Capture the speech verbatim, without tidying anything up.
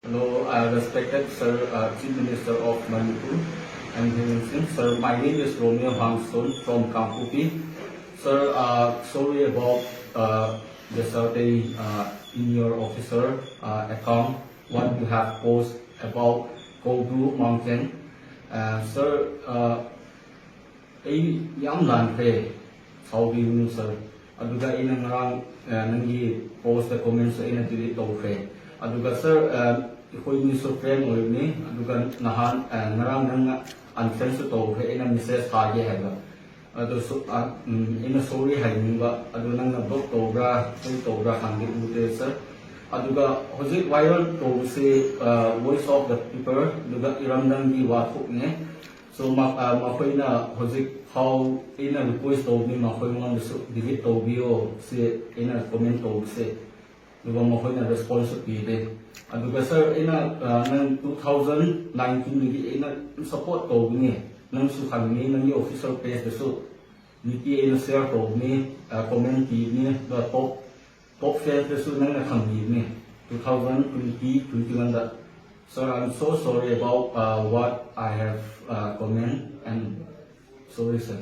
Hello, uh, respected Sir, uh, Chief Minister of Manipur and Biren Singh. Sir, my name is Romeo Hangson from Kangpokpi. Sir, uh, sorry about uh, the certain uh, in your officer uh, account what you have posted about Kodu Mountain. Uh, sir, uh, ꯑꯩ ꯌꯥꯝ ꯂꯥꯟꯈ꯭ꯔꯦ, ꯁꯥꯎꯕꯤꯒꯅꯨ sir. ꯑꯗꯨꯒ ꯑꯩꯅ ꯉꯔꯥꯡ ꯑ, ꯅꯪꯒꯤ post ꯗ comment ꯁꯨ ꯑꯩꯅ delete ꯇꯧꯈ꯭ꯔꯦ. ꯑꯗꯨꯒ sir, ꯑ, ꯑꯩꯈꯣꯏꯅꯤꯁꯨ friend ꯑꯣꯏꯕꯅꯤ. ꯑꯗꯨꯒ ꯅꯍꯥꯟ ꯑ, ꯉꯔꯥꯡ ꯅꯪꯅ unfriend ꯁꯨ ꯇꯧꯈ꯭ꯔꯦ, ꯑꯩꯅ message ꯊꯥꯒꯦ ꯍꯥꯏꯕ. ꯑꯗꯨꯁꯨ ꯑ, ꯎꯝ, ꯑꯩꯅ sorry ꯍꯥꯏꯅꯤꯡꯕ, ꯑꯗꯨ ꯅꯪꯅ block ꯇꯧꯕ꯭ꯔꯥ ꯀꯔꯤ ꯇꯧꯕ꯭ꯔꯥ ꯈꯪꯗꯦ, ꯎꯗꯦ sir. ꯑꯗꯨꯒ ꯍꯧꯖꯤꯛ viral ꯇꯧꯕꯁꯤ ꯑ, Voice of the People ꯑꯗꯨꯒ ꯏꯔꯝꯗꯝꯒꯤ ꯋꯥꯊꯣꯛꯅꯦ. So ꯃ- ꯑ, ꯃꯈꯣꯏꯅ ꯍꯧꯖꯤꯛ ꯐꯥꯎ ꯑꯩꯅ request ꯇꯧꯕꯅꯤ, ꯃꯈꯣꯏꯉꯣꯟꯗꯁꯨ delete ꯇꯧꯕꯤꯌꯣ ꯁꯤ ꯑꯩꯅ comment ꯇꯧꯕꯁꯦ. ꯑꯗꯨꯒ ꯃꯈꯣꯏꯅ response ꯁꯨ ꯄꯤꯗꯦ. ꯑꯗꯨꯒ sir, ꯑꯩꯅ ꯑ, ꯅꯪ two thousand nineteen ꯗꯒꯤ ꯑꯩꯅ support ꯇꯧꯕꯅꯤ, ꯅꯪꯁꯨ ꯈꯪꯉꯤ, ꯅꯪꯒꯤ official page ꯇꯁꯨ ꯅꯨꯄꯤ ꯑꯩꯅ share ꯇꯧꯕꯅꯤ, ꯑ, comment ꯄꯤꯕꯅꯤ, ꯑꯗꯨꯒ top top fan ꯗꯁꯨ ꯅꯪꯅ ꯈꯪꯕꯤꯕꯅꯤ two thousand twenty twenty one the. Sir, I'm so sorry about uh, what I have uh, comment and sorry sir.